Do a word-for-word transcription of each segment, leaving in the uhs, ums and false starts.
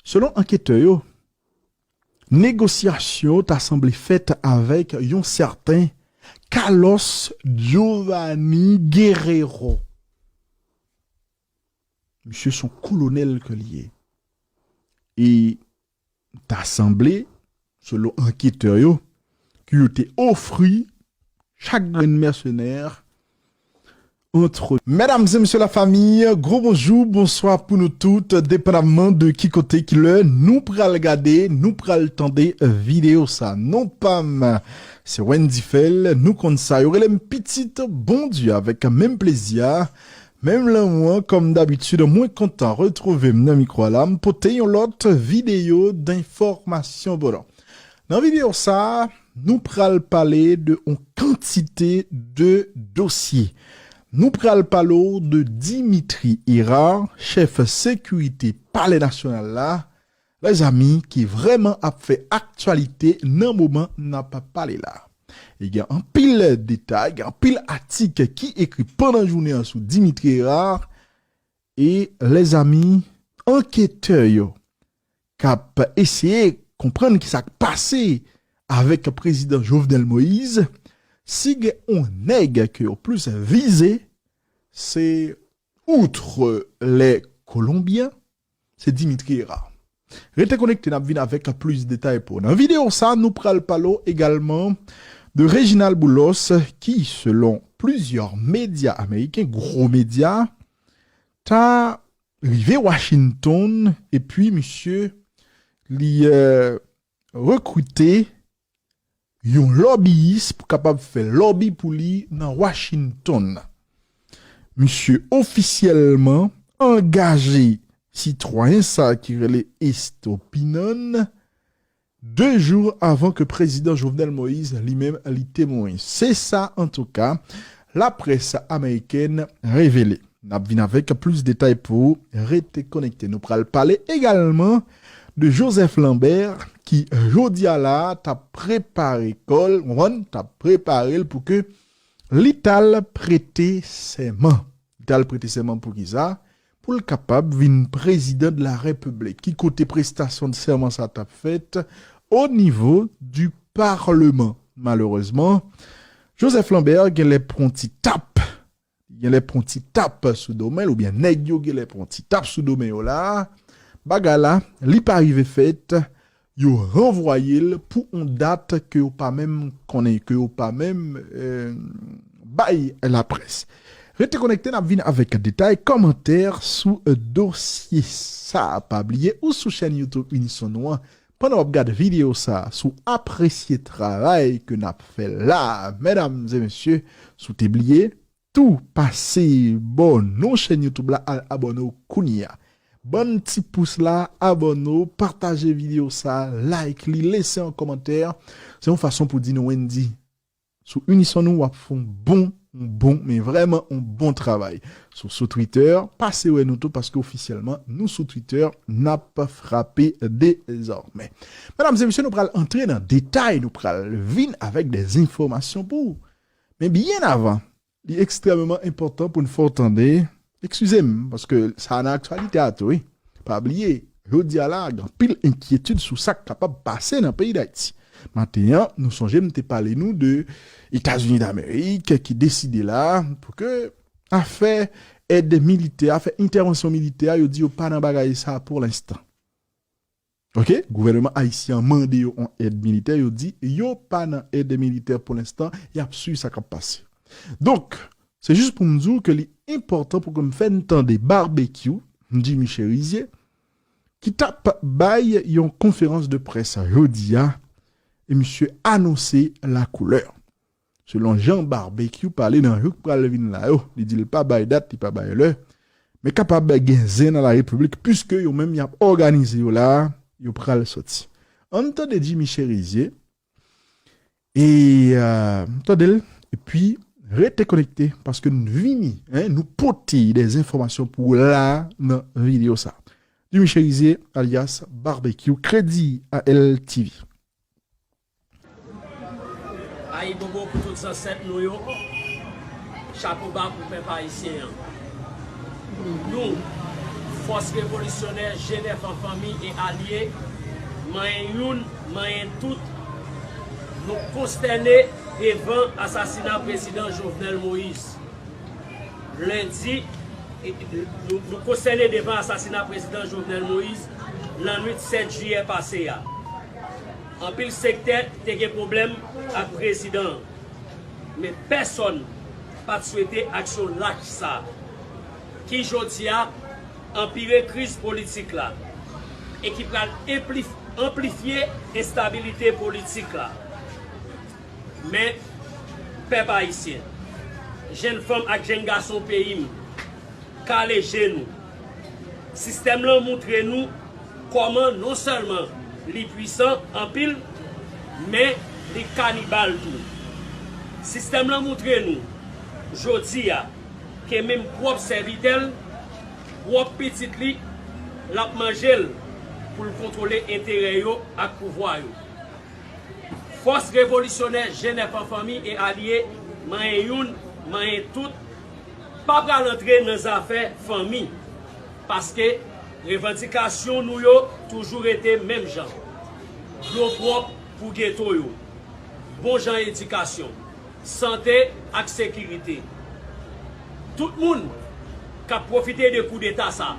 Selon anketè yo, negosyasyon ta sanble fèt avèk yon sèten Carlos Giovanni Guerrero. Misye se yon kolonèl ke li ye. E ta sanble, selon anketè yo, ke yo te ofri chak grenn mèsenè antre. Medam e mesye lafanmi, gwo bonjou, bonswa pou nou tout, depandamman de ki kote, ki lè nou pral gade, nou pral tande videyo sa. Non pa m, se Wendy Phel, nou konn sa, yo rele m Pitit Bondye avèk menm plezi a. Menm lanmou an, kòm dabitid, mwen kontan retwouve m nan mikwo a la, m pote yon lòt videyo denfòmasyon pou nou. Nan videyo sa a, nou pral pale de yon kantite de dosye. Nou pral pale w de Dimitri Hérard, chèf sekirite Palè Nasyonal la, lèzami, ki vrèman ap fè aktyalite nan moman n ap pale la. E gen anpil detay, gen anpil atik ki ekri pandan jounen an sou Dimitri Hérard. E lèzami, anketè yo k ap eseye konprann ki sa k pase avèk prezidan Jovenel Moïse, si gen yon nèg ke yo plis vize, se, outre les Colombiens, se Dimitri Hérard. Rete konekte, n ap vin avèk plis detay pou ou. Nan videyo sa, nou pral pale w egalman de Reginald Boulos, ki, selon plizyè medya ameriken, gwo medya, ta rive Washington, epi misye, li, eh, rekrite yon lòbiyis pou kapab fè lòbi pou li nan Washington. Misye ofisyèlman angaje sitwayen sa ki rele Estopinan de jou avan ke prezidan Jovenel Moïse li menm li te mouri. Se sa, antouka, laprès amerikèn revele. N ap vin avèk plis detay pou ou. Rete konekte. Nou pral pale egalman de Joseph Lambert, ki jodi a la t ap prepare kò l, konprann, t ap prepare l pou ke li t al prete sèman. Li t al prete sèman pou ki sa? Pou l kapab vin prezidan de la Repiblik. Ki kote prestasyon de sèman sa t ap fèt? O nivo di Parleman. Malerezman, Joseph Lambert genlè pran ti tap. Genlè pran ti tap sou do men l, oubyen nèg yo genlè pran ti tap sou do men yo la. Bagay la, li pa rive fèt, yo ranvwaye l pou yon dat ke yo pa menm konnen, ke yo pa menm, eh, bay laprès. Rete konekte, n ap vin avèk detay, kòmantè sou, eh, dosye sa. Pa bliye, ou sou chèn YouTube Unison nou an, pandan w ap gade videyo sa, si w apresye travay ke n ap fè la, medam e mesye, si w te bliye, tou pase bò non chèn YouTube la, al abòne w kounye a. Ban m ti pous la, abòne w, pataje videyo sa, like li, lese yon kòmantè. Se yon fason pou di nou, Wendy, sou Unison nou, w ap fè yon bon, yon bon, men vrèman yon bon travay. Sou, sou Twitter, pase wè nou tou, paske ofisyèlman, nou sou Twitter, n ap frape dezòmè. Medam e mesye, nou pral antre nan detay, nou pral vin avèk de enfòmasyon pou ou. Men byen avan, li ekstrèmeman enpòtan pou n fè w tande. Eskize m, paske sa nan aktyalite a tou, wi. Pa bliye, jodi a la, gen anpil enkyetid sou sa k kapab pase nan peyi Dayiti. Maten an, nou sonje m te pale nou de Etazini Damerik ki deside la pou ke afè èd militè, afè entèvansyon militè, yo di yo pa nan bagay sa pou lenstan. Oke, gouvènman ayisyen an mande yo yon èd militè, yo di yo pa nan èd militè pou lenstan, y ap swiv sa k ap pase. Donk, se jis pou m di w ke li enpòtan pou ke m fè n tande Barbecue, Jimmy Chérizier, ki t ap bay yon konferans de près jodi a, e misye anonse lakoulè. Selon jan Barbecue pale nan jou k pral vin la yo, li di l pa bay dat, li pa bay lè, men kapab gen zen nan la repiblik, piske yo menm y ap òganize yo la, yo pral sòti. Ann tande Jimmy Chérizier, e, euh, tande l, epi rete konekte, paske nou vini, en, nou pote de enfòmasyon pou w la nan videyo sa. Jimmy Chérizier, alyas Barbecue, Kredi A L T V. Ayibobo pou tout zansèt nou yo. Chapo ba pou pèp ayisyen an. Nou, Fòs revolisyonè G nèf an fanmi e alye, manyen youn, manyen tout, nou konstène devan asasina prezidan Jovenel Moïse. Lendi, nou, nou konstène devan asasina prezidan Jovenel Moïse lannwit sèt jiyè pase a. Anpil sektè te gen pwoblèm ak prezidan an, men pèsonn pa t swete aksyon lach sa a, ki jodi a anpire kriz politik la e ki pral enplif-, anplifye enstabilite politik la. Men, pèp ayisyen, jèn fanm ak jèn gason peyi m, kale je nou. Sistèm lan moutre nou kòman non sèlman li pwisan anpil, men li kanibal tou. Sistèm lan moutre nou, jodi a, ke menm pwòp sèvitè l, pwòp pitit li, l ap manje l pou l kontwole enterè yo ak pouvwa yo. Fòs revolisyonè G nèf an fanmi e alye, manyen youn, manyen tout, pa pral antre nan zafè fanmi, paske revandikasyon nou yo toujou rete menm jan. Dlo pwòp pou geto yo, bon jan edikasyon, sante ak sekirite. Tout moun k ap pwofite de koudeta sa,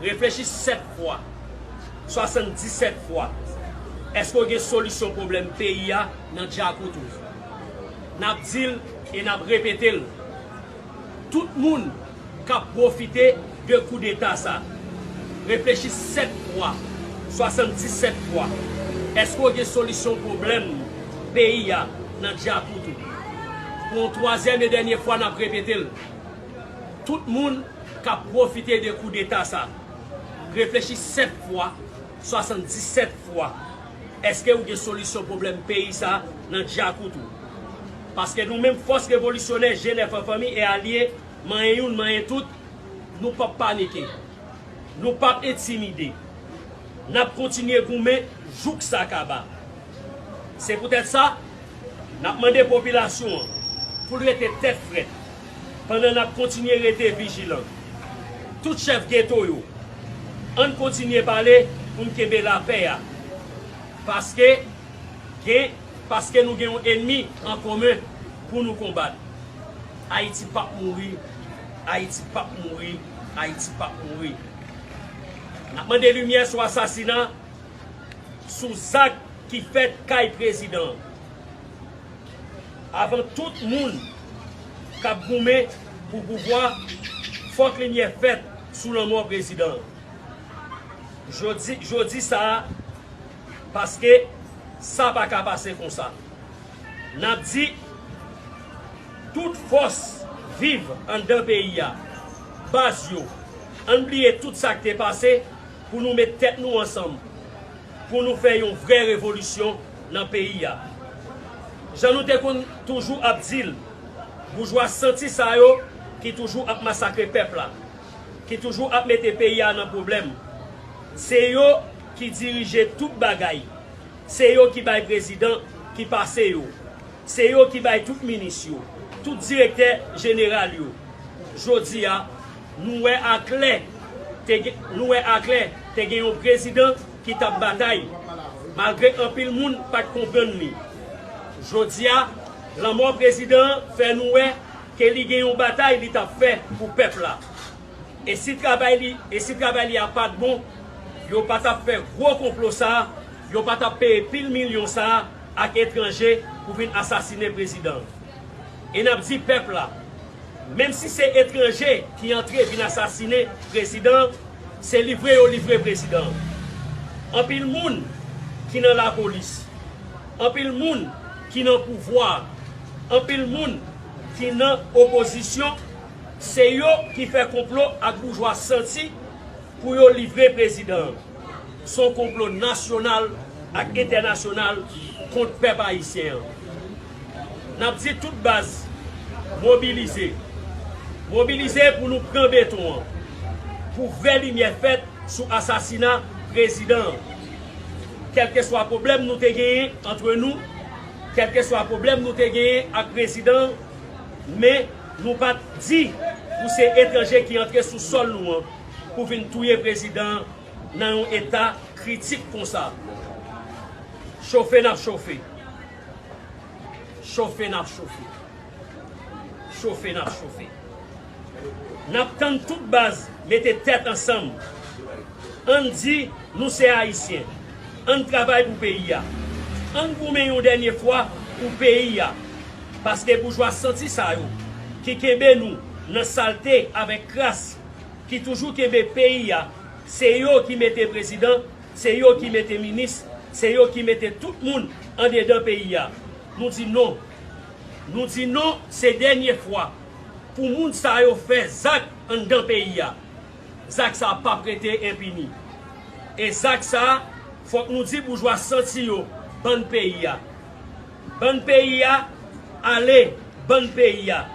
reflechi sèt fwa, swasanndisèt fwa. Èske w gen solisyon pwoblèm peyi a nan djakout ou? N ap di l e n ap repete l. Tout moun k ap pwofite de koudeta sa, reflechi sèt fwa, swasanndisèt fwa. Èske w gen solisyon pwoblèm peyi a nan djakout ou? Pou yon twazyèm e dènye fwa, n ap repete l. Tout moun k ap pwofite de koudeta sa, reflechi sèt fwa, swasanndisèt fwa. Èske w gen solisyon pwoblèm peyi sa nan djakout ou? Paske nou menm fòs revolisyonè G nèf an fanmi e alye, manyen youn, manyen tout, nou p ap panike. Nou p ap entimide. N ap kontinye goumen jouk sa kaba. Se poutèt sa, n ap mande popilasyon an pou l rete tèt frèt pandan n ap kontinye rete vijilan. Tout chèf geto yo, ann kontinye pale pou n kenbe lapè a. Paske gen, paske nou gen yon ènmi an komen pou nou konbat. Ayiti p ap mouri, Ayiti p ap mouri, Ayiti p ap mouri. N ap mande limyè sou asasina, sou zak ki fèt kay prezidan an. Avan tout moun k ap goumen pou pouvwa, fòk limyè fèt sou lanmò prezidan an. Jodi, jodi sa a, paske sa pa ka pase konsa. N ap di, tout fòs viv anndan peyi a, baz yo, ann bliye tout sa k te pase pou nou met tèt nou ansanm, pou nou fè yon vrè revolisyon nan peyi a. Jan nou te konn toujou ap di l, boujwa santi sa yo ki toujou ap masakre pèp la, ki toujou ap mete peyi a nan pwoblèm. Se yo ki dirije tout bagay. Se yo ki bay prezidan ki pase yo. Se yo ki bay tout minis yo, tout direktè jeneral yo. Jodi a, nou wè aklè, te gen, nou wè aklè, te gen yon prezidan ki t ap batay, malgre anpil moun pa t konprann li. Jodi a, lanmò prezidan an fè nou wè ke li gen yon batay li t ap fè pou pèp la. E si travay li, e si travay li a pa t bon, yo pa t ap fè gwo konplo sa a, yo pa t ap peye pil milyon sa a ak etranje pou vin asasinen prezidan an. E n ap di pèp la, menm si se etranje ki antre vin asasinen prezidan an, se livre yo livre prezidan an. Anpil moun ki nan lapolis, anpil moun ki nan pouvwa, anpil moun ki nan opozisyon, se yo ki fè konplo ak boujwa santi pou yo livre prezidan an. Se yon konplo nasyonal ak entènasyonal kont pèp ayisyen an. N ap di tout baz, mobilize. Mobilize pou nou pran beton an, pou vrè limyè fèt sou asasina prezidan an. Kèlkeswa pwoblèm nou te genyen antre nou, kèlkeswa pwoblèm nou te genyen ak prezidan an, men nou pa t di pou se etranje ki antre sou sòl nou an. pou vin touye prezidan an nan yon eta kritik konsa. Chofe n ap chofe. Chofe n ap chofe. Chofe n ap chofe. N ap tann tout baz mete tèt ansanm. Ann di nou se Ayisyen. Ann travay pou peyi a. Ann goumen yon dènye fwa pou peyi a. Paske boujwa santi sa yo ki kenbe nou nan salte avèk kras, ki toujou kenbe peyi a, se yo ki mete prezidan, se yo ki mete minis, se yo ki mete tout moun andedan peyi a. Nou di non. Nou di non, se dènye fwa pou moun sa yo fè zak anndan peyi a. Zak sa a p ap rete enpini. E zak sa a, fòk nou di boujwa santi yo, bann peyi a. Bann peyi a, ale, bann peyi a.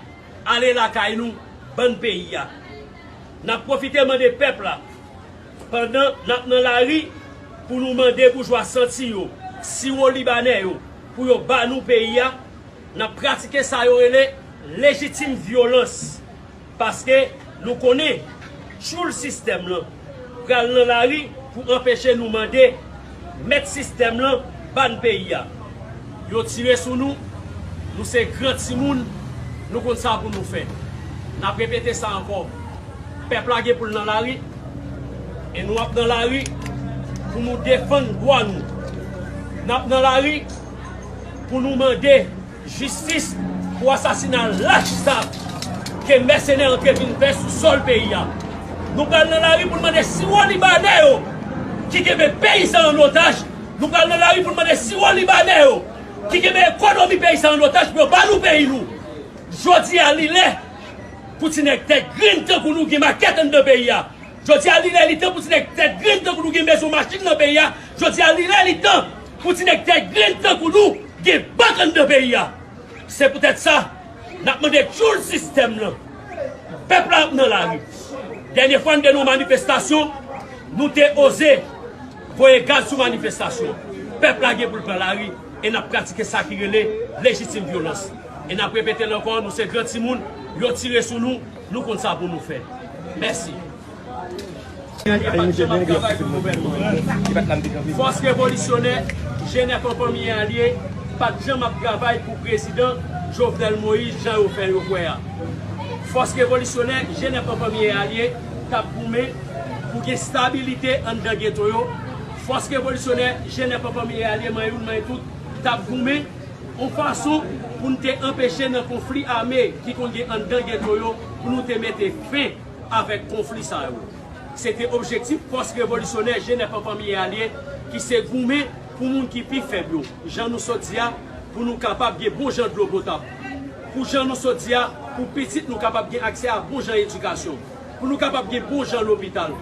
Ale lakay nou, bann peyi a. N ap pwofite mande pèp la, pandan n ap nan lari, pou nou mande boujwa santi yo, siwo libanè yo, pou yo ba nou peyi a, n ap pratike sa yo rele lejitim vyolans. Paske nou konnen tchoul sistèm lan pral nan lari pou anpeche nou mande mèt sistèm lan ba n peyi a. Yo tire sou nou, nou se gran timoun, nou konn sa pou nou fè. N ap repete sa ankò. Pèp la gen pou l nan lari, e nou ap nan lari pou nou defann dwa nou. N ap nan lari pou nou mande jistis pou asasina lach sa ke mèsenè antre vin fè sou sòl peyi a. Nou pral nan lari pou n mande siwo libanè yo ki kenbe peyi sa an otaj. Nou pral nan lari pou n mande siwo libanè yo ki kenbe ekonomi peyi sa an otaj pou yo ba nou peyi nou. Jodi a, li lè pou ti nèg tèt grenn tankou nou gen makèt anndan peyi a. Jodi a, li lè li tan pou ti nèg tèt grenn tankou nou gen mezon machin nan peyi a. Jodi a, li lè li tan pou ti nèg tèt grenn tankou nou gen bank anndan peyi a. Se poutèt sa, n ap mande tchoul sistèm lan. Pèp la ap nan lari. Dènye fwa n te nan yon manifestasyon, nou te oze voye gaz sou manifestasyon. Pèp la gen pou l pran lari e n ap pratike sa ki rele lejitim vyolans. E n ap repete l ankò, nou se gran timoun, yo tire sou nou, nou konn sa pou nou fè. Mèsi. Fòs revolisyonè Jenèf an Fanmi Alye pa t janm ap travay pou prezidan Jovenel Moïse jan yo fè yo kwè a. Fòs revolisyonè Jenèf an Fanmi Alye t ap goumen pou gen stabilite anndan geto yo. Fòs revolisyonè Jenèf an Fanmi Alye, manyen youn, manyen tout, t ap goumen yon fason pou n te anpeche nan konfli ame ki konn gen anndan geto yo, pou nou te mete fen avèk konfli sa yo. Se te objektif fòs revolisyonè Jenèf an Fanmi Alye, ki se goumen pou moun ki pi fèb yo, jan nou sot di a, pou nou kapab gen bon jan dlo potab, pou, jan nou sot di a, pou pitit nou kapab gen aksè a bon jan edikasyon, pou nou kapab gen bon jan lopital,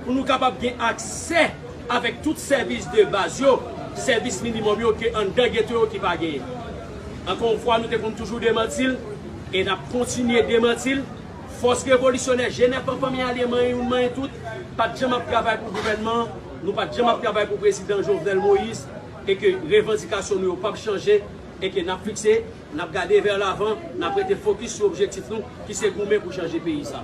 pou nou kapab gen aksè avèk tout sèvis de baz yo, sèvis minimòm yo ke anndan geto yo ki pa genyen. Ankò yon fwa, nou te konn toujou demanti l, e n ap kontinye demanti l. Fòs revolisyonè Jenèf an Fanmi Alye, manyen youn, manyen tout, pa t janm ap travay pou gouvènman an, nou pa t janm ap travay pou prezidan Jovenel Moïse, e ke revandikasyon nou yo p ap chanje, e ke n ap fikse, n ap gade vè lavan, n ap rete fokis sou objektif nou, ki se goumen pou chanje peyi sa.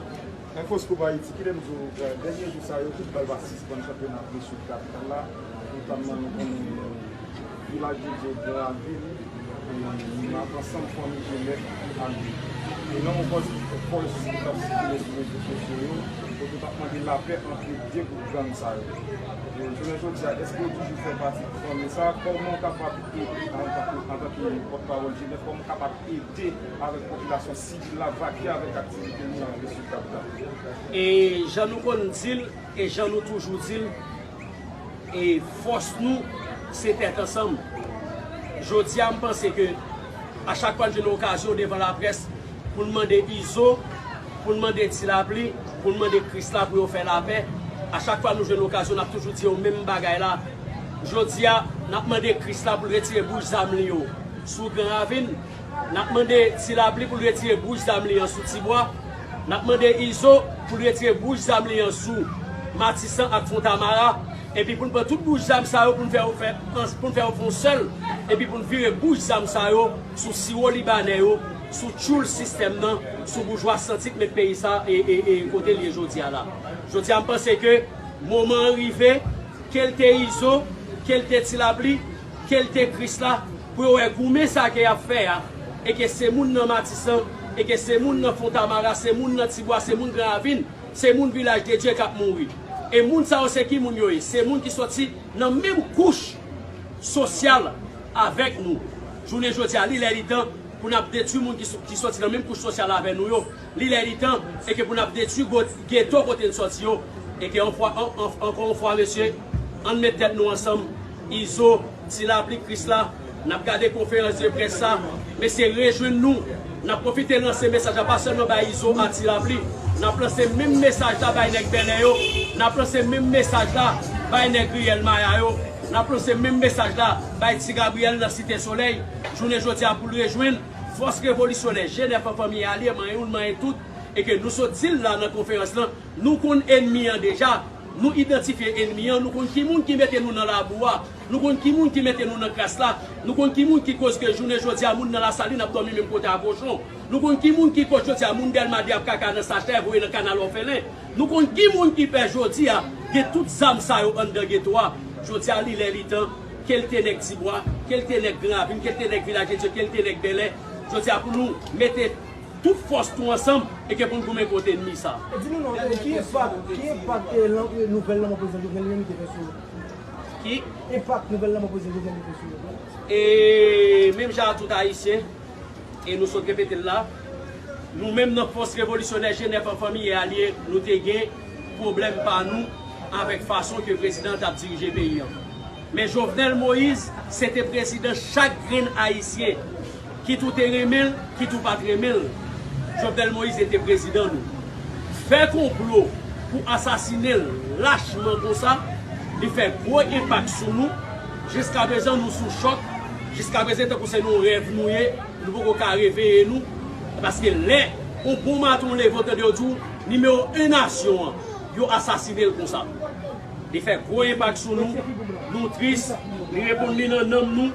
Nan Fòs Group Ayiti, kite m di w, dènye jou sa yo, tout bal pa sispann chanpyona Sud kapital la, notamman nou konnen Vilaj de Dye, Gran Ravin, e nou ap ansanm fanmi Jenèf ki ale. E nan yon pòs, pòs ki t ap sikile sou rezo sosyo yo, kote yo t ap mande lapè ant de gwoup gang sa yo. E jounen jodi a, èske w toujou fè pati de fanmi sa? Kòman w kapab ede, antanke, antanke pòtpawòl Jenèf, kòman w kapab ede avèk popilasyon sivil la, vake avèk aktivite nou nan Sud kapital? E jan nou konn di l, e jan nou toujou di l, e fòs nou, se tèt ansanm. Jodi a, m panse ke a chak fwa n jwenn okazyon devan laprès pou n mande Izo, pou n mande Ti Lapli, pou n mande Krisla pou yo fè lapè, a chak fwa nou jwenn okazyon, n ap toujou di yo menm bagay la. Jodi a, n ap mande Krisla pou l retire bouch zam li yo sou Gran Ravin. N ap mande Ti Lapli pou l retire bouch zam li an sou Tibwa. N ap mande Izo pou l retire bouch zam li an sou Matisan ak Fontamara. Epi pou n pran tout bouch zam sa yo, pou n fè yo fè, pou n fè yo fè yon sèl. Epi pou n vire bouch zam sa yo sou siwo libanè yo, sou tchoul sistèm nan, sou boujwa santi k met peyi sa e, e, e kote l ye jodi a la. Jodi a, m panse ke moman an rive, ke l te Izo, ke l te Ti Lapli, ke l te Krisla, pou yo wè goumen sa ke y ap fè a, e ke se moun nan Matisan, e ke se moun nan Fontamara, se moun nan Tibwa, se moun Gran Ravin, se moun Vilaj de Dye k ap mouri. E moun sa yo, se ki moun yo ye? Se moun ki soti nan menm kouch sosyal avèk nou. Jounen jodi a, li lè li tan pou n ap detwi moun ki, ki soti nan menm kouch sosyal avè nou yo. Li lè li tan, e ke pou n ap detwi go-, geto kote n soti yo. E ke, ankò, an, an, ankò yon fwa, mesye, ann met tèt nou ansanm. Izo, Ti Lapli, Krisla, n ap gade konferans de près sa. Mesye, rejwenn nou. N ap pwofite lanse mesaj la, pa sèlman bay Izo a Ti Lapli. N ap lanse menm mesaj la bay nèg Bèlè yo. N ap lanse menm mesaj la bay nèg Riyèl Maya yo. N ap lanse menm mesaj la bay Ti Gabriyèl nan Site Solèy. Jounen jodi a, pou l rejwenn fòs revolisyonè, G nèf an fanmi e alye, manyen youn, manyen tout, e ke nou sot di l la nan konferans lan, nou konn ènmi an deja, nou idantifye ènmi an, nou konn ki moun ki mete nou nan labou a, nou konn ki moun ki mete nou nan kras la, nou konn ki moun ki koz ke jounen jodi a moun nan Lasalin ap dòmi menm kote a kochon, nou konn ki moun ki koz jodi a moun Dèlma de ap kaka nan sachè, voye nan kanal òfelen, nou konn ki moun ki fè jodi a gen tout zam sa yo anndan geto a. Jodi a, li lè li tan, ke l te nèg Tibwa, ke l te nèg Gran Ravin, ke l te nèg Vilaj de Dye, ke l te nèg Bèlè, jodi a pou nou mete tout fòs nou ansanm e ke pou n goumen kont ènmi sa. Di nou non, e ki enpak, ki enpak, e, lan-, e, nouvèl lanmò prezidan Jovenel li menm li te fè sou ou? Ki? Enpak nouvèl lanmò prezidan Jovenel li te fè sou ou? E menm jan a tout Ayisyen, e nou sot repete l la, nou menm nan fòs revolisyonè G nèf an fanmi e alye, nou te gen pwoblèm pa nou avèk fason ke prezidan an t ap dirije peyi an. Men Jovenel Moïse, se te prezidan chak grenn Ayisyen. Kit ou te renmen l, kit ou pa t renmen l, Jovenel Moïse te prezidan nou. Fè konplo pou asasinen l lachman konsa, li fè gwo enpak sou nou. Jiskaprezan, nou sou chòk. Jiskaprezan, tankou se nan yon rèv nou ye, nou poko ka reveye nou. Paske lè yon bon maten w leve, w tande yo di w, nimewo en nasyon an, yo asasinen l konsa. Li fè gwo enpak sou nou, nou tris, li reponn li nan nanm nou,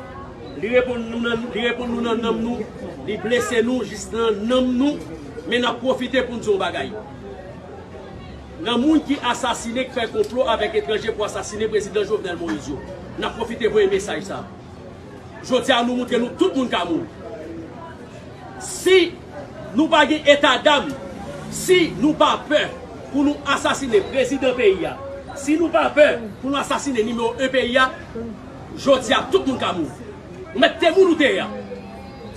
li reponn nou nan, li reponn nou nan nanm nou, li blese nou jis nan nanm nou, men n ap pwofite pou n di yon bagay. Nan moun ki asasinen, k fè konplo avèk etranje pou asasinen prezidan Jovenel Moïse yo, n ap pwofite voye mesaj sa. Jodi a, nou montre nou tout moun ka mouri. Si nou pa gen etadam, si nou pa pè pou nou asasinen prezidan peyi a, si nou pa pè pou nou asasinen nimewo en peyi a, jodi a, tout moun ka mouri. Ou mèt te moun ou te ye a.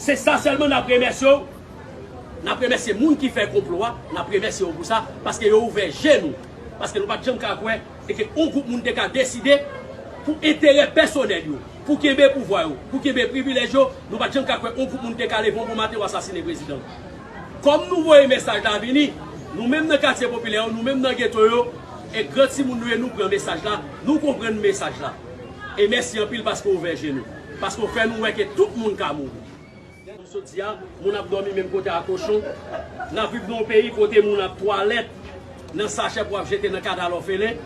Se sa sèlman n ap remèsye w. N ap remèsye moun ki fè konplo a, n ap remèsye yo pou sa, paske yo ouvè je nou. Paske nou pa t janm ka kwè e ke yon gwoup moun te ka deside pou enterè pèsonèl yo, pou kenbe pouvwa yo, pou kenbe privilèj yo, nou pa t janm ka kwè yon gwoup moun te ka leve yon bon maten pou asasinen prezidan. Kòm nou voye mesaj la vini, nou menm nan katye popilè yo, nou menm nan geto yo, e gran timoun nou ye, nou pran mesaj la, nou konprann mesaj la. E mèsi anpil paske w ouvè je nou, paske w fè nou wè ke tout moun ka mouri. Jodi a, moun ap dòmi menm kote a kochon. N ap viv nan yon peyi kote moun ap twalèt nan sachè pou ap jete nan kanal òfelen.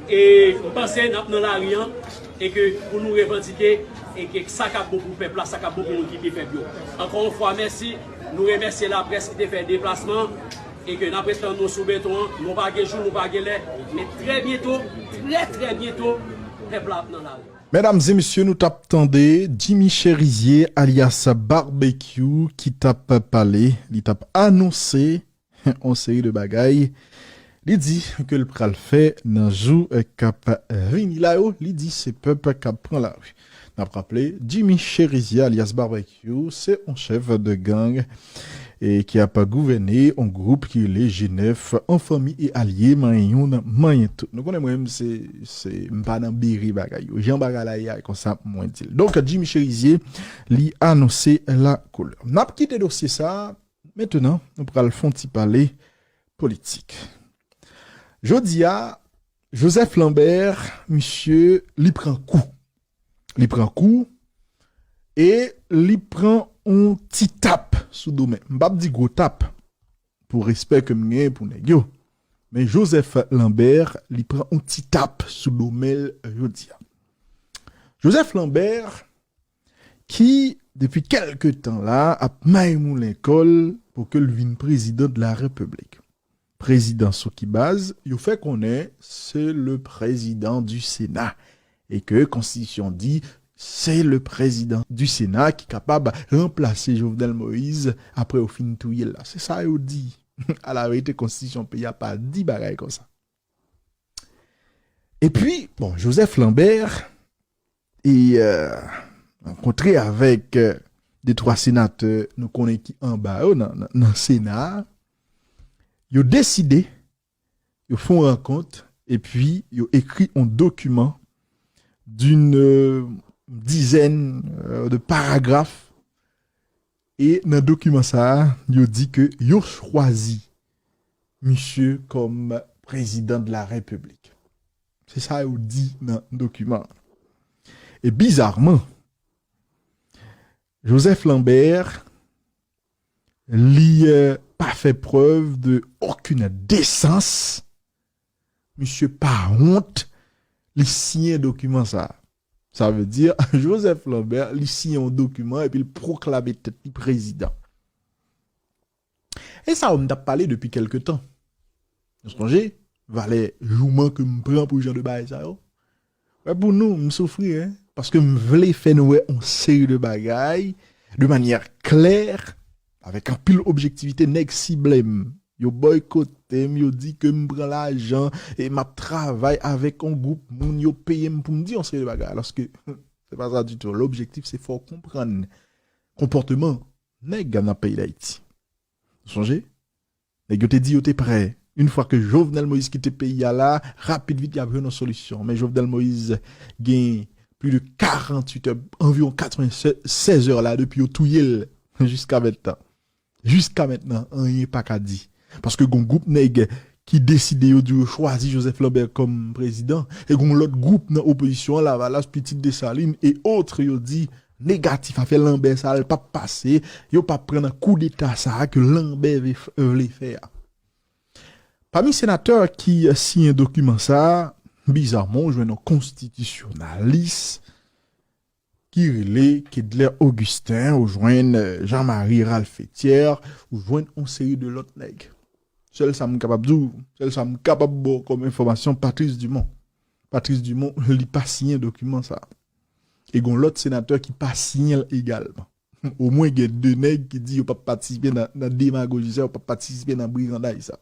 E m panse n ap nan lari an, e ke pou nou revandike, e ke sa k ap bon pou pèp la, sa k ap bon pou moun ki pi fèb yo. Ankò yon fwa, mèsi. Nou remèsye laprès ki te fè deplasman an, e ke n ap ret tann nou sou beton an. Nou pa gen jou, nou pa gen lè, men trè byento, trè, trè byento, pèp la ap nan lari. Medam e mesye, nou t ap tande Jimmy Chérizier, alyas Barbecue, ki t ap pale, li t ap anonse yon seri de bagay. Li di ke l pral fè nan jou k ap vini la yo. Li di se pèp k ap pran lari. N ap raple, Jimmy Chérizier, alyas Barbecue, se yon chèf de gang e ki ap gouvène yon gwoup ki rele G nèf, an fanmi e alye, manyen youn, manyen tout. Nou konnen mwen menm, se, se, m pa nan bere bagay yo. Jan bagay la ye a, konsa mwen di l. Donk, Jimmy Chérizier, li anonse la koulè. N ap kite dosye sa a. Mentnan, nou pral fè yon ti pale politik. Jodi a, Joseph Lambert, misye, li pran kou. Li pran kou e li pran yon ti tap sou do men l. M p ap di gwo tap, pou respè ke m genyen pou nèg yo. Men Joseph Lambert, li pran yon ti tap sou do men l jodi a. Joseph Lambert, ki, depi kèlke tan la, ap may moulen kò l pou ke l vin prezidan de la repiblik. prezidan sou ki baz, yo fè konnen c'est le président du Sénat. E ke konstitisyon di c'est le président du Sénat ki kapab ranplase Jovenel Moïse apre yo fin touye l la. Se sa yo di. A la verite, konstitisyon peyi a pa di bagay konsa. Epi, bon, Joseph Lambert, e, euh, rankontre avèk, euh, de twa senatè nou konnen ki anba yo nan, nan, nan Sena a. Yo deside, yo fè yon rankont, epi yo ekri yon dokiman d'une, euh, dizaine, euh, de paragraphes. E nan dokiman sa a, yo di ke yo chwazi misye kòm prezidan de la Repiblik. Se sa yo di nan dokiman an. E bizarman, Joseph Lambert, li, euh, pa fè preuve de aucune décence. Misye pa wont, li siyen dokiman sa a. Sa vle di, Joseph Lambert, li siyen yon dokiman epi l pwoklame tèt li prezidan. E sa yo m t ap pale depi kèlke tan. Nou sonje, valè jouman ke m pran pou jan de bagay sa yo? Wè, pou nou, m soufri, en. Paske m vle fè nou wè yon seri de bagay, de manyè klè, avèk anpil objektivite, nèg sible m. Yo bòykote m, yo di ke m pran lajan, e m ap travay avèk yon gwoup moun, yo peye m pou m di yon seri de bagay. Alòske, se pa sa ditou. Lobjektif, se fè w konprann konpòteman nèg nan peyi Dayiti. Ou sonje? Nèg yo te di yo te prè. Yon fwa ke Jovenel Moïse kite peyi a la, rapid vit y ap jwenn yon solisyon. Men Jovenel Moïse gen plis de karanntuit è, anviwon katrevennsèz è la depi yo touye l jiska mentnan. Jiska mentnan, anyen pa ka di. Paske gon gwoup nèg ki deside yo di yo chwazi Joseph Lambert kòm prezidan, e gon lòt gwoup nan opozisyon an, Lavalas, Pitit Desalin e otre, yo di negatif, afè Lambert sa l p ap pase, yo p ap pran nan koudeta sa a ke Lambert ve-, vle fè a. Pami senatè ki siyen dokiman sa a, bizarman, ou jwenn yon konstitisyonalis ki rele Kedler Augustin, ou jwenn, euh, Jean-Marie Ralph Etier, ou jwenn yon seri de lòt nèg. Sèl sa m kapab di w, sèl sa m kapab ba w kòm enfòmasyon, Patrice Dumont. Patrice Dumont, li pa siyen dokiman sa a. E gon lòt senatè ki pa siyen l egalman. Omwen gen de nèg ki di yo p ap patisipe nan, nan demagoji sa, yo p ap patisipe nan briganday sa.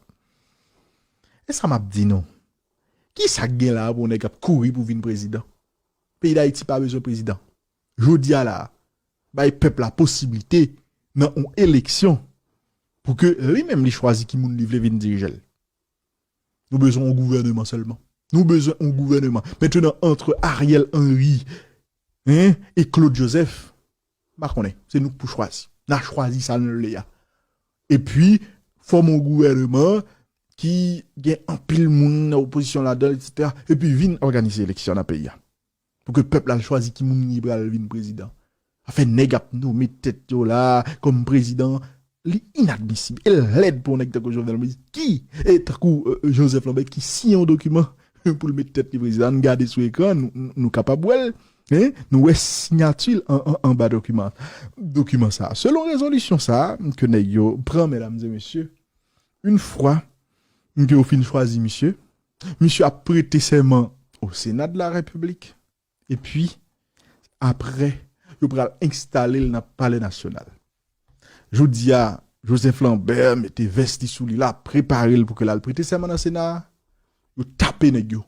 E sa m ap di nou, kisa k gen la pou yon nèg ap kouri pou vin prezidan? Peyi Dayiti pa bezwen prezidan. Jodi a la, bay pèp la posiblite nan yon eleksyon pou ke li menm li chwazi ki moun li vle vin dirije l. Nou bezwen yon gouvèneman sèlman. Nou bezwen yon gouvèneman. Mentnan, antre Ariel Henry, en, e Claude Joseph, m pa konnen. Se nou k pou chwazi. N a chwazi sa n vle a. Epi, fòme yon gouvèneman ki gen anpil moun nan opozisyon ladan l, etsetera. Epi vin òganize eleksyon nan peyi a. Pou ke pèp la al chwazi ki moun li pral vin prezidan. Afè nèg ap nome tèt yo la kòm prezidan, li inadmisib. E l lèd pou yon nèg tankou Jovenel Moïse ki, e tankou, euh, Joseph Lambert ki siyen yon dokiman pou l met tèt li prezidan. Ann gade sou ekran, nou, nou, nou kapab wè l, en, nou wè siyati l an, an, anba dokiman, dokiman sa a. Selon rezolisyon sa a ke nèg yo pran, medam e mesye, yon fwa ke yo fin chwazi misye, misye ap prete sèman au Sénat de la République. Epi, apre, yo pral enstale l nan Palè Nasyonal. Jodi a, Joseph Lambert mete vès li sou li la, prepare l pou ke l al prete sèman nan Sena a. Yo tape nèg yo.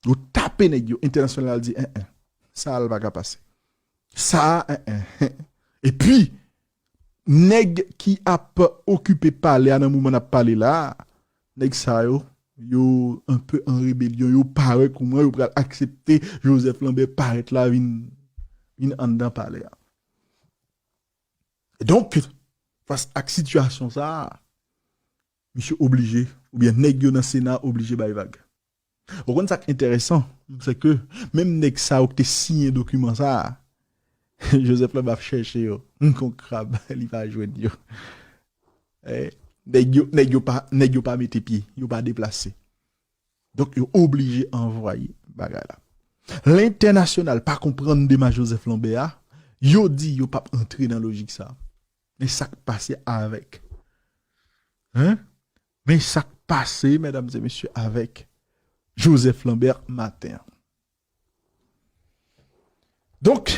Yo tape nèg yo. Entènasyonal la di, en, en. Sa a l pa ka pase. Sa a, en, en. Epi, nèg ki ap okipe palè a nan moman n ap pale la a, nèg sa yo, yo enpe an rebelyon, yo parèt kouman yo pral aksepte Joseph Lambert parèt la vin, vin anndan palè a. Donk, fas ak sitiyasyon sa a, misye oblije, oubyen nèg yo nan Sena oblije bay vag. Ou konn sa k enteresan, se ke menm nèg sa yo ki te siyen dokiman sa a, Joseph Lambert ap chèche yo. Kon krab, li pa jwenn yo. Eh, nèg yo, nèg yo pa, nèg yo pa mete pye, yo pa deplase. Donk, yo oblije anvwaye bagay la. Lentènasyonal pa konprann demach Joseph Lambert a, yo di yo p ap antre nan lojik sa a. Men sa k pase avèk. Hein? Men sa k pase, medam e mesye, avèk Joseph Lambert maten an. Donk,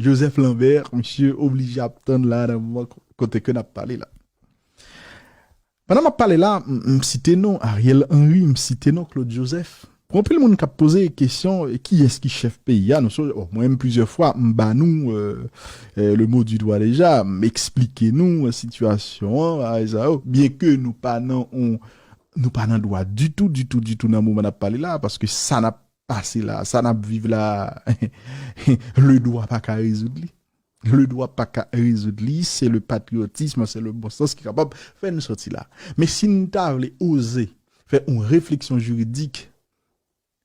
Joseph Lambert, misye oblije ap tann la nan moman kote ke n ap pale la. Pandan m ap pale la, m, m site non Ariel Henry, m site non Claude Joseph. Pou anpil moun k ap poze kesyon, e, kiyès ki chèf peyi a, nou sonje, bon, mwen menm plizyè fwa, m ba nou, euh, euh, le mot du doigt deja, m eksplike nou, euh, sitiyasyon an, bagay sa yo. Byenke nou pa nan on, nou pa nan dwa ditou, ditou, ditou nan moman n ap pale la, paske sa n ap pase la, sa n ap viv la, le dwa pa ka rezoud li. Le dwa pa ka rezoud li, se le patriotisme, se le bon sans ki kapab fè n sòti la. Men si n ta vle oze fè yon refleksyon jiridik,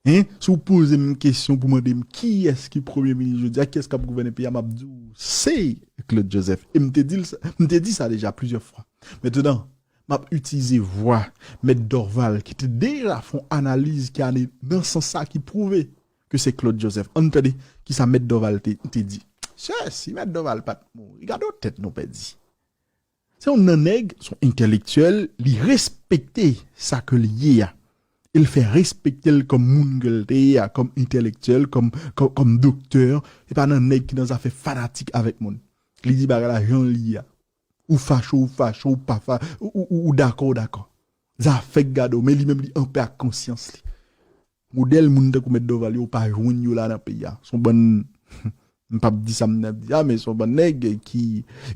hein, si w poze m kesyon pou mande m kiyès ki premye minis jodi a, kiyès k ap gouvène peyi a, m ap di w se Claude Joseph. E m te di l sa, m te di sa deja plizyè fwa. Mentnan, m ap itilize vwa Mèt Dorval ki te deja fè yon analiz ki ale nan sans sa, ki pwouve ke se Claude Joseph. Ann tande kisa Mèt Dorval te, te di. Sè, si Mèt Dorval pa t mouri, gade yon tèt nou pèdi. Se yon nan nèg, se yon entèlektyèl, li respekte sa ke l ye a. E l fè respekte l kòm moun ke l te ye a, kòm entèlektyèl, kòm, kòm, kòm doktè. Se pa nan nèg ki nan zafè fanatik avèk moun. Li di bagay la jan l ye a. Ou fache, ou fache, ou pa fa-, ou, ou, ou, ou dakò, ou dakò. Zafè k gade w, men li menm li anpè ak konsyans li. Modèl moun tankou Mèt Dorval yo, ou pa jwenn yo la nan peyi a. Se yon bann, m p ap di sa m ap di a, men se yon bann nèg ki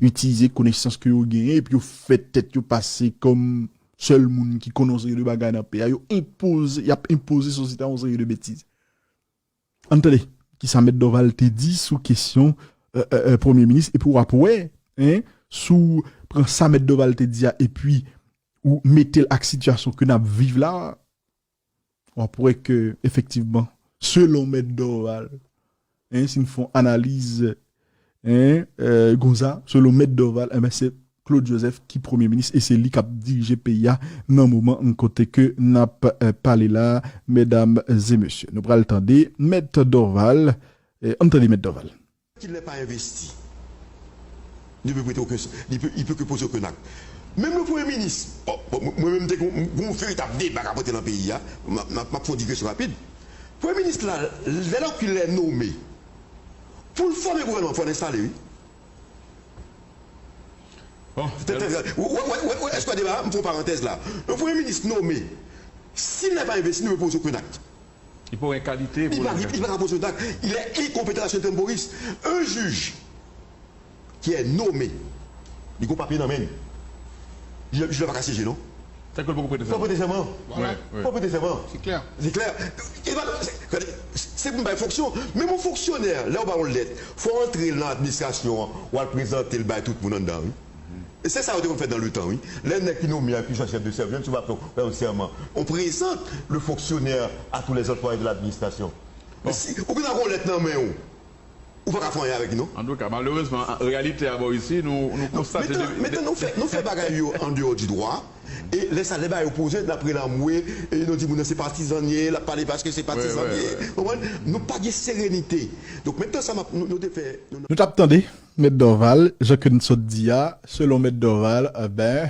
itilize konesans ke yo genyen, epi yo fè tèt yo pase kòm sèl moun ki konnen yon seri de bagay nan peyi a. Yo enpoze, y ap enpoze sosyete a yon seri de betiz. Ann tande kisa Mèt Dorval te di sou kesyon, euh, euh, euh, premye minis, epi w ap wè, hein, si w pran sa Mèt Dorval te di a, epi ou mete l ak sitiyasyon ke n ap viv la, w ap wè ke, efektivman, selon Mèt Dorval, hein, si n fè yon analiz, hein, euh, konsa, selon Mèt Dorval, enben, se Claude Joseph ki premye minis e se li k ap dirije peyi a nan moman kote ke n ap, euh, pale la, medam e mesye. Nou pral tande Mèt Dorval, euh, ann tande Mèt Dorval. Kilè pa envesti, li pe prete okenn, li pe, li pe ke poze okenn ak. Menm le premye minis, bon, bon, mwen menm te gon, gon veritab deba k ap antre nan peyi a, m ap, m ap, m ap fè yon digresyon rapid. Premye minis la, lè l kilè nome, pou l fòme gouvènman, fò l enstale, wi. Bon, tè, tè, tè, wè, wè, wè, wè, èske w deba, m fè yon parantèz la. Le premye minis nome, si l pa envesti, nou pe poze okenn ak. Li pa gen kalite pou l engaje. Li pa ka poze okenn ak. Il est incompétent à la temporis. Un juge qui est nommé, li gon papye nan men l. Jij, jij la pa ka syeje, non. Tankou l poko prete sèman. Fò prete sèman. Vwala. Fò prete sèman. Se klè. Se klè. E pa, se, se pou m bay fonksyon. Menm yon fonksyonè, lè w ba yon lèt, fò w antre l nan administrasyon an, w al prezante l bay tout moun anndan, wi. E se sa yo te konn fè nan letan, wi. Lè nèg ki nome a, ki chèf de sèvis, menm si w pa fè, fè yon sèman, on présente le fonctionnaire à tous les employés de l'administration. Men si ou gentan gon lèt nan men w, ou pa ka fè anyen avèk li, non. Antouka, malerezman, an, reyalite a bò isi, nou, nou konstate. Mentnan, mentnan, nou fè, nou fè bagay yo an deyò di dwa. E lè sa, lè bagay yo poze, n ap rele anmwe, e nou di moun nan se patizan l ye, l ap pale paske se patizan l ye. Wi, wi, wi. Konprann? Nou pa gen serenite. Donk, mentnan sa m ap, nou, nou te fè, nou, nou t ap tande Mèt Dorval, jan ke n sot di a, selon Mèt Dorval, enben,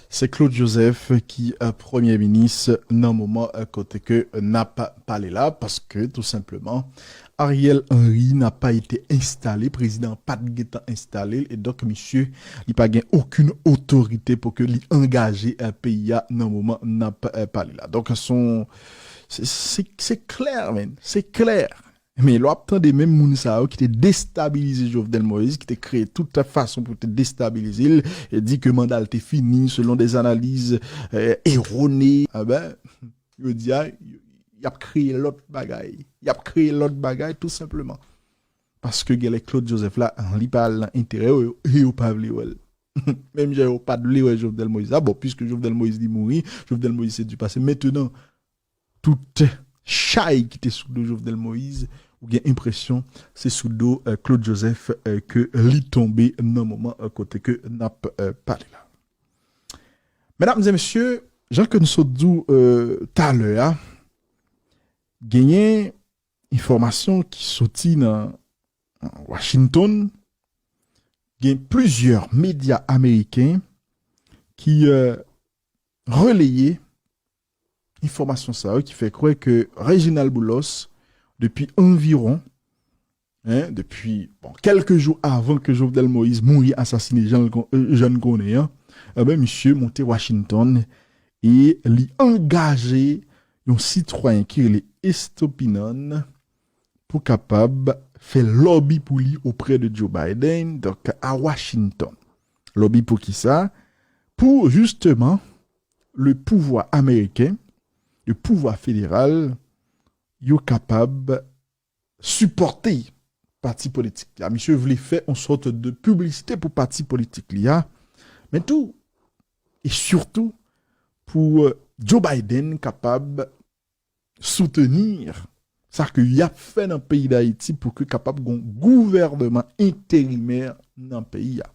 se Claude Joseph ki, eh, premye minis nan moman, eh, kote ke n ap pale la, paske tou senpleman, Ariel Henry n'a pas été installé, prezidan an pa t gentan enstale l, e donk misye, li pa gen okenn otorite pou ke li angaje, eh, peyi a nan moman n ap, eh, pale la. Donk, se yon, se, se, se klè, man, se klè. Men lè w ap tande menm moun sa yo ki te destabilize Jovenel Moïse, ki te kreye tout fason pou te destabilize l, e di ke manda l te fini selon des analyses, euh, erronées, enben, yo di a, y ap kreye lòt bagay. Y ap kreye lòt bagay, tou senpleman. Paske genlè Claude Joseph la, li pa al nan enterè yo, e yo pa vle wè l. Menm jan yo pa t vle wè Jovenel Moïse la, bon, piske Jovenel Moïse li mouri, Jovenel Moïse se du passé. Mentnan, tout chay ki te sou do Jovenel Moïse, ou gen enpresyon se sou do, eh, Claude Joseph, eh, ke li tonbe nan moman, eh, kote ke n ap, eh, pale la. Medam e mesye, jan ke n sot di w, eh, talè a, genyen enfòmasyon ki soti nan Washington, gen plizyè medya ameriken ki, eh, releye enfòmasyon sa yo ki fè kwè ke Reginald Boulos, depi anviwon, en, depi, bon, kèlke jou avan ke Jovenel Moïse mouri asasine, jan l kon-, euh, jan n konnen an, enben, misye monte Washington e li angaje yon sitwayen ki rele Estopinan pou kapab fè lòbi pou li oprè de Joe Biden, donk a Washington. Lòbi pou ki sa? Pou, jisteman, le pouvwa ameriken, le pouvwa federal, yo kapab sipòte pati politik li a. Misye vle fè yon sòt de piblisite pou pati politik li a, men tou, e sitou, pou, euh, Joe Biden kapab soutenir sa ke y ap fè nan peyi Dayiti pou ke kapab gon gouvènman enterimè nan peyi a.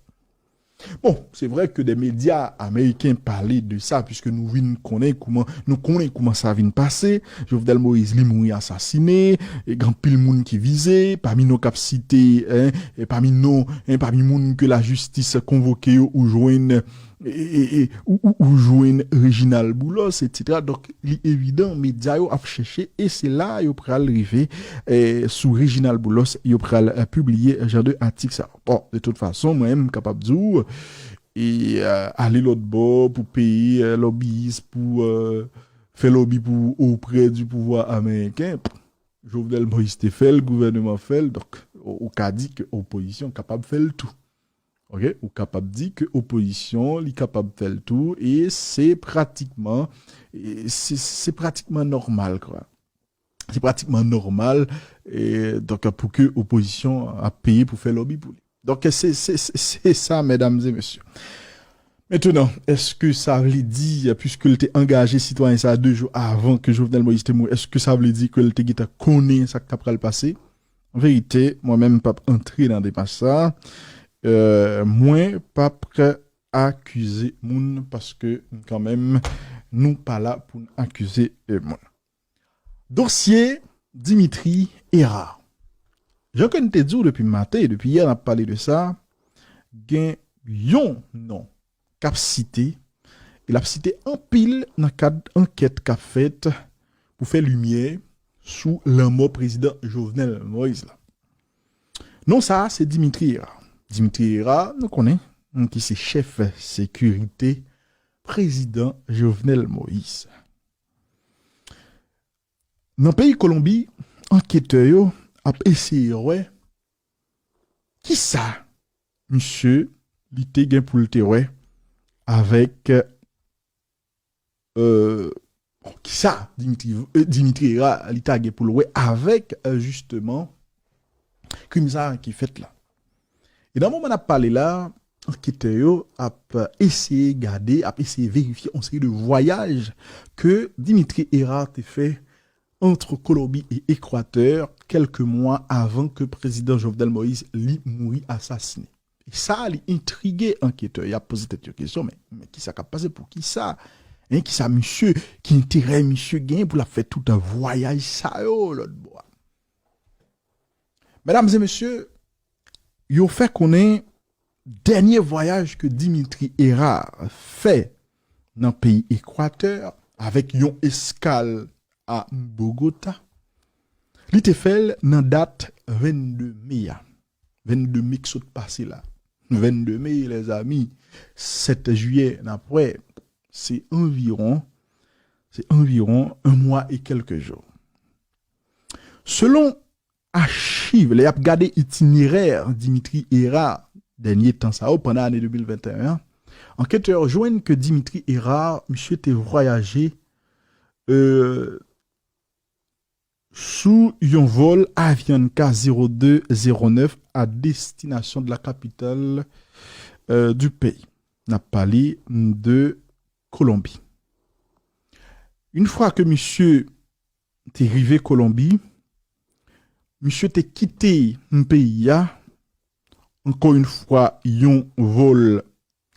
Bon, se vre ke de medya ameriken pale de sa, piske nou vin konnen kouman, nou konnen kouman sa vin pase. Jovenel Moïse, li mouri asasine, e gen anpil moun ki vize, pami non k ap site, en, e pami non, en, pami moun ke lajistis konvoke yo ou jwenn, e, e, e, ou, ou, ou jwenn Reginald Boulos, etsetera. Donk, li evidan, medya yo ap chèche, e se la yo pral rive, e, sou Reginald Boulos, yo pral, e, pibliye jan de atik sa. Bon, de tout fason, mwen, m kapab di w, e, euh, ale lòt bò pou peye, euh, lòbiyis, pou, euh, fè lòbi pou oprè di pouvwa ameriken. Jovenel Moïse te fè l, gouvènman fè l, donk, ou, ou ka di ke opozisyon kapab fè l tou. Ok? Ou kapab di ke opozisyon, li kapab fè l tou, e se pratikman, e se, se pratikman nòmal, kwa. Se pratikman nòmal, e, donk, pou ke opozisyon ap peye pou fè lòbi pou li. Donk, se, se, se, se sa, medam e mesye. Mentnan, èske sa vle di, piske l te angaje sitwayen sa a de jou avan ke Jovenel Moïse te mouri, èske sa vle di ke l te gentan konnen sa k t ap pral pase? An verite, mwen menm, m p ap antre nan deba sa. Euh, mwen p ap akize moun paske, kanmenm, nou pa la pou n akize, euh, moun. Dosye Dimitri Hérard. Jan ke n te di w depi maten, depi yè n ap pale de sa, gen yon non k ap site, e l ap site anpil nan kad ankèt k ap fèt pou fè limyè sou lanmò prezidan Jovenel Moïse la. Non sa a, se Dimitri Hérard. Dimitri Hérard, nou konnen, ki se chèf sekirite prezidan Jovenel Moïse. Nan peyi Kolonbi, anketè yo ap eseye wè kisa misye li te gen pou l te wè avèk, euh, bon, kisa Dimitri, euh, Dimitri Hérard li ta gen pou l wè avèk, euh, jisteman, krim sa a ki fèt la. E nan moman n ap pale la, anketè yo ap eseye gade, ap eseye verifye yon seri de vwayaj ke Dimitri Hérard te fè ant Kolonbi e Ekwatè, kèlke mwa avan ke prezidan Jovenel Moïse li mouri asasinen. E sa, li entrige anketè. Y ap poze tèt yo kesyon, men, men kisa k ap pase? Poukisa? Hein, kisa misye, ki enterè misye gen pou l ap fè tout vwayaj sa yo lòt bò a? Medam e mesye, yo fè konnen dènye vwayaj ke Dimitri Hérard fè nan peyi Ekwatè avèk yon eskal a Bogota, li te fè l nan dat vennde me a. Vennde me k sot pase la. Vennde me, lèzami, sèt jiyè, n ap wè, se anviwon, se anviwon yon mwa e kèlke jou. Selon achiv, lè y ap gade itinerè Dimitri Hérard, dènye tan sa yo, pandan ane de mil venteyen an, anketè yo jwenn ke Dimitri Hérard, misye te vwayaje, euh, sou yon vòl Avianca zéro deux zéro neuf à destination de la capitale, euh, du pays. N ap pale de Kolonbi. Yon fwa ke misye te rive Kolonbi, misye te kite peyi a, ankò yon fwa, yon vòl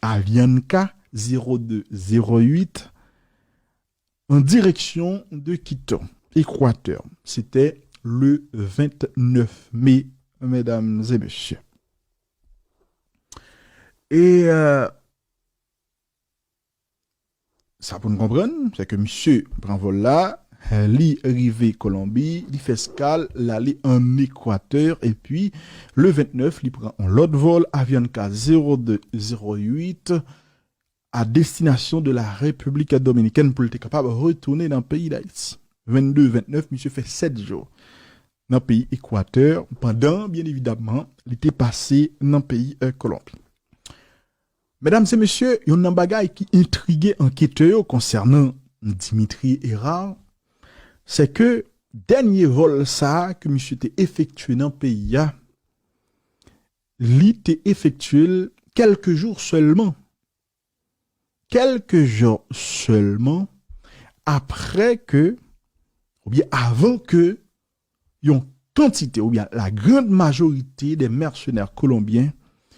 Avianca zéro deux zéro huit, an direksyon de Quito, Ekwatè. Se te le vennèf me, medam e mesye. E, euh, Sa pou n konprann, se ke misye pran vòl la, li rive Kolonbi, li fè eskal, l ale ann Ekwatè, epi le vennèf, li pran yon lòt vòl Avianca zewo de zewo uit a destinasyon de la République Dominicaine pou l te kapab retounen nan peyi Dayiti. Vennde, vennèf, misye fè sèt jou nan peyi Ekwatè, pandan, byen evidamman, li te pase nan peyi, eh, Kolonbi. Medam e mesye, youn nan bagay ki entrige anketè yo konsènan Dimitri Hérard, se ke dènye vòl sa a ke misye te efektye nan peyi a, li te efektye l kèlke jou sèlman. Kèlke jou sèlman apre ke, oubyen avan ke yon kantite, oubyen la grande majorité des mercenaires colombiens,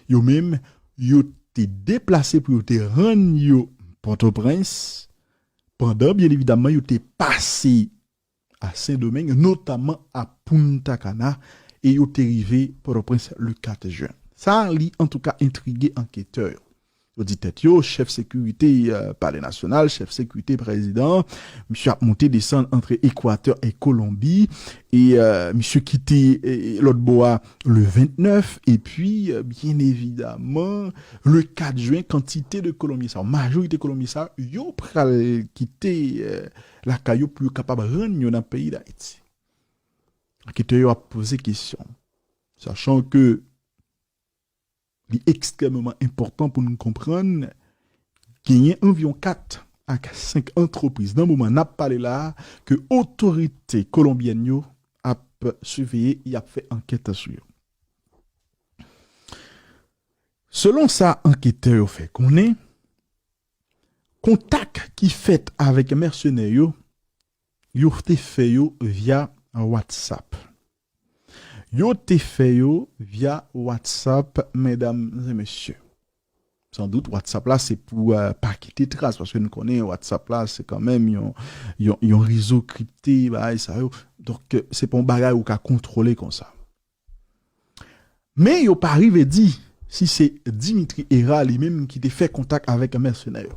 yo menm, yo te deplase pou yo te rann yo Pòtoprens, pandan, byen evidamman, yo te pase a Sendomeng, notamman a Punta Cana, e yo te rive Pòtoprens le kat jen. Sa, li, antouka, entrige anketè yo. Yo di tèt yo, chèf sekirite, eh, Palè Nasyonal, chèf sekirite prezidan, misye ap monte desann antre Ekwatè e Kolonbi, e, eh, misye kite, eh, lòt bò a le vennèf, epi, eh, byen evidamman, le kat jen, kantite de Kolonbyen sa yo, majorite Kolonbyen sa yo, yo pral kite, eh, lakay yo pou yo kapab rann yo nan peyi Dayiti. Anketè yo ap poze kesyon. Sachan ke li ekstrèmeman enpòtan pou n konprann, genyen anviwon kat ak senk antrepriz nan moman n ap pale la a ke otorite kolonbyèn yo ap siveye, y ap fè ankèt sou yo. Selon sa anketè yo fè konnen, kontak ki fèt avèk mèsenè yo, yo te fè yo via WhatsApp. Yo te fè yo via WhatsApp, medam e mesye. Sandout, WhatsApp la, se pou, eh, pa kite tras, paske nou konnen WhatsApp la, se kanmenm yon, yon, yon rezo kripte, bagay sa yo. Donk, eh, se pa yon bagay ou ka kontwole konsa. Men yo pa rive di si se Dimitri Hérard li menm ki te fè kontak avèk mèsenè yo.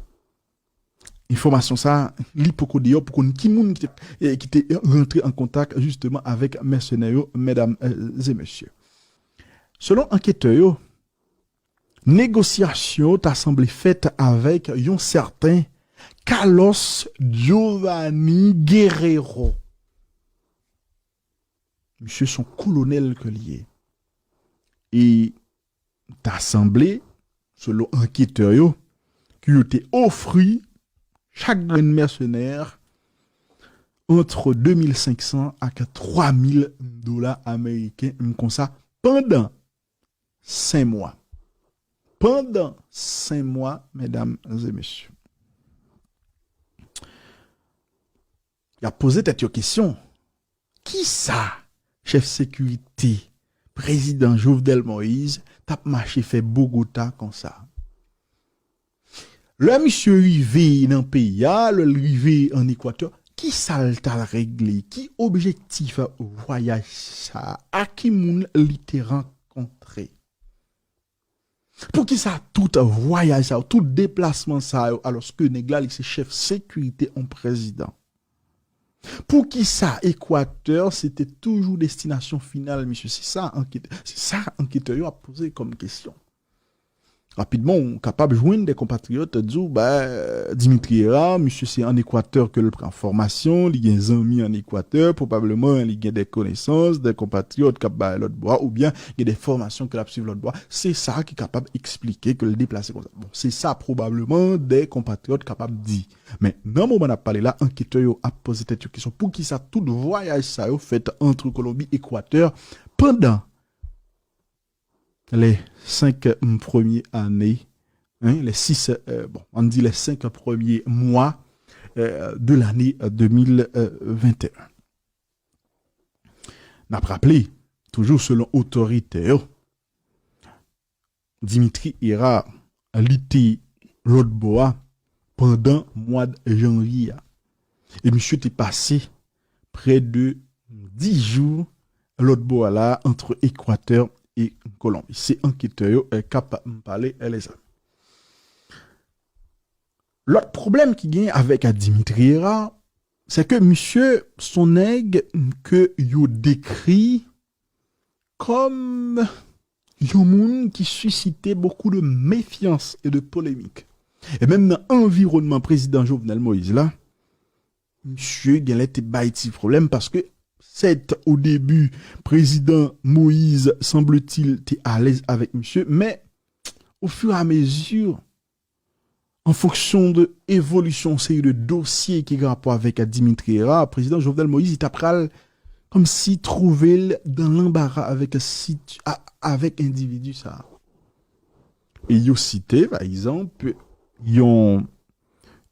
Enfòmasyon sa a, li poko deyò pou konn ki moun ki te, eh, ki te rantre an kontak jisteman avèk mèsenè yo, medam, eh, e mesye. Selon anketè yo, negosyasyon ta sanble fèt avèk yon sèten Carlos Giovanni Guerrero. Misye se yon kolonèl ke li ye. E ta sanble, selon anketè yo, ke yo te ofri chak grenn mèsenè ant de mil senk san ak twa mil dola ameriken, m konsa, pandan senk mwa. Pandan senk mwa, medam e mesye. Y ap poze tèt yo kesyon. Kisa chèf sekirite prezidan Jovenel Moïse t ap mache fè Bogota konsa? Lè misye rive nan peyi a, lè l rive ann Ekwatè, kisa l t al regle? Ki objektif vwayaj sa a? A ki moun li te rankontre? Poukisa tout vwayaj sa yo, tout deplasman sa yo, alòske nèg la, li se chèf sekirite yon prezidan? Poukisa Ekwatè, se te toujou destinasyon final, misye? Se sa anketè, se sa anketè yo ap poze kòm kesyon. Rapidman, ou kapab jwenn de konpatriyòt di w, ba, Dimitri Hérard, misye se ann Ekwatè ke l pran fòmasyon, li gen zanmi ann Ekwatè, pwobableman li gen de konesans, de konpatriyòt k ap bay lòt bò a, oubyen gen de fòmasyon ke l ap swiv lòt bò a. Se sa ki kapab eksplike ke l deplase konsa. Bon, se sa pwobableman de konpatriyòt kapab di. Men, nan moman n ap pale la, anketè yo ap poze tèt yo kesyon, poukisa tout vwayaj sa yo fèt ant Kolonbi, Ekwatè, pandan les cinq, euh, premières années, hein, les six, euh, bon, ann di les cinq premiers mois, euh, de l'année, euh, de mil venteyen. N ap raple, toujou selon otorite yo, Dimitri Hérard, li te lòt bò a pandan mwa janvye a. E misye te pase prè de dis jou lòt bò a la, ant Ekwatè e Kolonbi. Se anketè yo, eh, k ap pale, eh, lèzanmi. Lòt pwoblèm ki gen avèk Dimitri Hérard, se ke misye se yon nèg ke yo dekri kòm yon moun ki sisite bokou de mefyans e de polemik. E menm nan anviwònman prezidan Jovenel Moïse la, misye genlè te bay ti pwoblèm paske sèt o debi, prezidan Moïse, sanble-t-il, te alèz avèk misye, men ofirameziman, an fonksyon de evolisyon yon seri de dosye ki gen rapò avèk Dimitri Hérard, prezidan Jovenel Moïse, li ta pral kòmsi twouve l dan lanbara avèk, avèk endividi sa a. E yo site, pa egzanp, yon,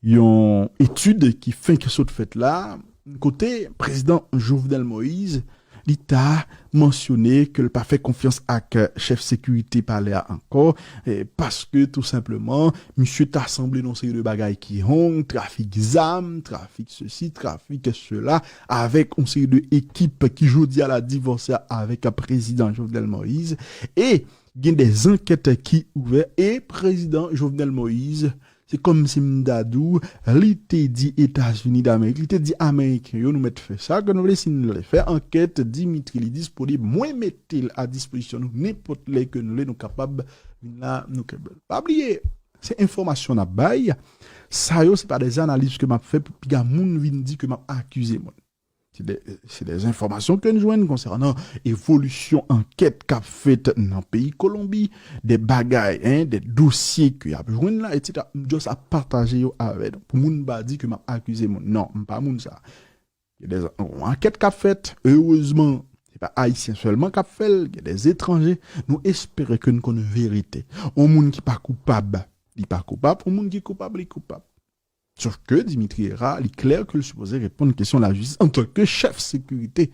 yon etid ki fenk sot fèt la, kote prezidan Jovenel Moïse, li ta mansyone ke l pa fè konfyans ak chèf sekirite palè a ankò, eh, paske tou senpleman, misye ta sanble nan yon seri de bagay ki wrong, trafik zam, trafik sesi, trafik sela, avèk yon seri de ekip ki jodi a la divòse avèk prezidan Jovenel Moïse. E gen de zankèt ki ouvè e prezidan Jovenel Moïse, se kòmsi m ta di w, li te di Etazini Damerik, li te di Ameriken yo, nou mèt fè sa ke nou vle, si nou vle fè ankèt, Dimitri li disponib, mwen mete l a dispozisyon nou, nenpòt lè ke nou vle, nou kapab vin la, nou kapab. Pa bliye, se enfòmasyon n ap bay, sa yo, se pa de analiz ke m ap fè pou piga moun vin di ke m ap akize moun. Se de, se de enfòmasyon ke n jwenn konsènan evolisyon ankèt k ap fèt nan peyi Kolonbi, de bagay, en, de dosye ke y ap jwenn la, etsetera. M just ap pataje yo avè nou. Pou moun pa di ke m ap akize moun. Non, m pa moun sa. Gen de, yon ankèt k ap fèt, erezman, se pa Ayisyen sèlman k ap fè l, gen de etranje. Nou espere ke n konn verite. Yon moun ki pa koupab, li pa koupab. Yon moun ki koupab, li koupab. Sòf ke Dimitri Hérard, li klè ke l sipoze reponn kesyon lajistis antanke chèf sekirite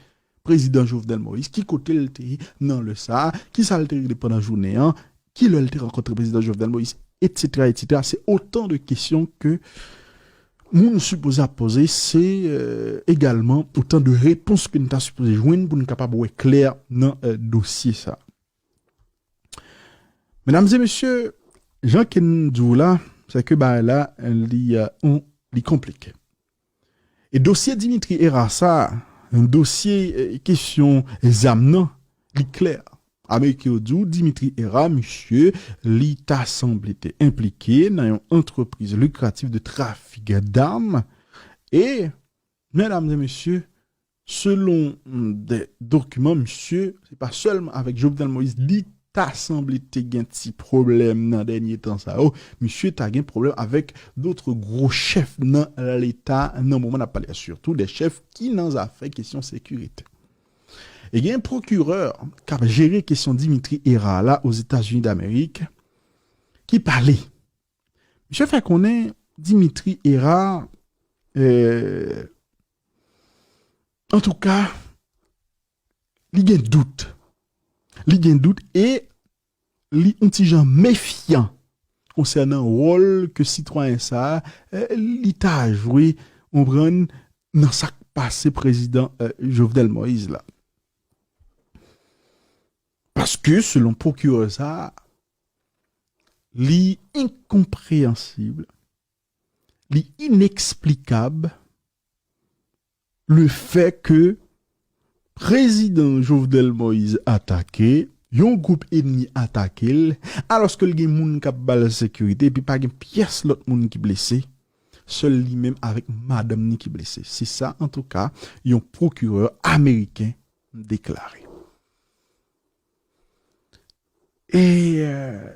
prezidan Jovenel Moïse, ki kote l te ye nan lè sa a, kisa l te regle pandan jounen an, ki lè l te rankontre prezidan Jovenel Moïse, etsetera, etsetera. Se otan de kesyon ke moun sipoze ap poze, se, euh, egalman otan de repons ke n ta sipoze jwenn pou n kapab wè klè nan, euh, dosye sa a. Medam e mesye, jan ke n di w la, se ke bagay la, li, euh, on, li konplike. E dosye Dimitri Hérard sa, dosye, euh, kesyon zam nan, li klè. Ameriken yo di w Dimitri Hérard, misye, li ta sanble te enplike nan yon antrepriz likratif de trafik dam. E, medam e mesye, selon, mm, de dokiman, misye, se pa sèlman avèk Jovenel Moïse, li ta sanble te gen ti pwoblèm nan dènye tan sa yo. Misye ta gen pwoblèm avèk dòt gwo chèf nan Leta nan moman n ap pale a, sitou de chèf ki nan zafè kesyon sekirite. E gen pwokirè k ap jere kesyon Dimitri Hérard la Ozetazini Damerik ki pale. Misye fè konnen Dimitri Hérard, euh, antouka, li gen dout. Li gen dout e li yon ti jan mefyan konsènan wòl ke sitwayen sa a, euh, li ta jwe, konprann, nan sa k pase prezidan, euh, Jovenel Moïse la. Paske, selon pwokirè sa a, li enkonpreyansib, li ineksplikab, le fè ke prezidan Jovenel Moïse atake, yon gwoup enmi atake l, alòske l gen moun k ap ba l sekirite, epi pa gen pyès lòt moun ki blese, sèl li menm avèk madanm ni ki blese. Se sa, antouka, yon pwokirè ameriken deklare. E, euh,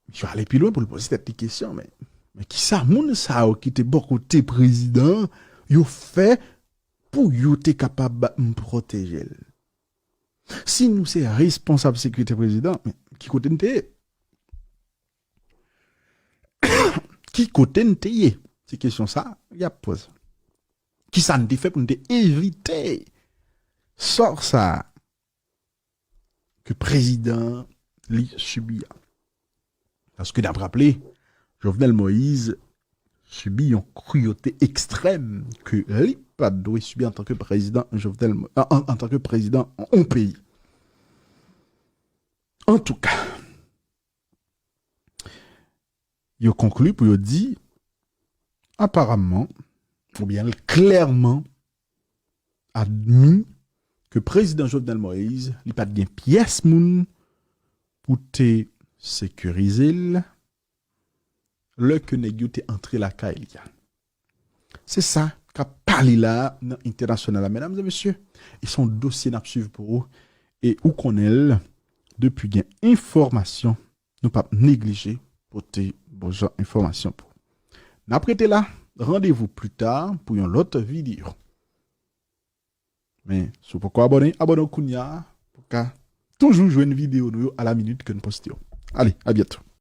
misye ale pi lwen pou l poze tèt li kesyon, men, men kisa moun sa yo ki te bò kote prezidan an, yo fè pou yo te kapab m pwoteje l? Si nou se responsab sekirite prezidan, men ki kote n te ye? Ki kote n te ye? Se kesyon sa y ap poze. Kisa n te fè pou n te evite sò sa a ke prezidan an li sibi a? Paske n ap raple, Jovenel Moïse sibi yon kriyote ekstrèm ke li pa t dwe sibi antanke prezidan Jovenel Mo-, an, an, antanke prezidan yon peyi. Antouka, yo konkli pou yo di, Aparamman, oubyen l klèman admi ke prezidan Jovenel Moïse, li pa t gen pyès moun pou te sekirize l lè ke nèg yo te antre lakay li a. Se sa k ap pale la nan entènasyonal la, medam e mesye. E se yon dosye n ap swiv pou ou. E ou konnen l, depi gen enfòmasyon, nou p ap neglije pote bon jan enfòmasyon pou ou. N ap rete la, randevou pli ta pou yon lòt videyo. Men, si w poko abòne, abòne w kounye a pou w ka toujou jwenn videyo nou yo a la minit ke n poste yo. Ale, a byento.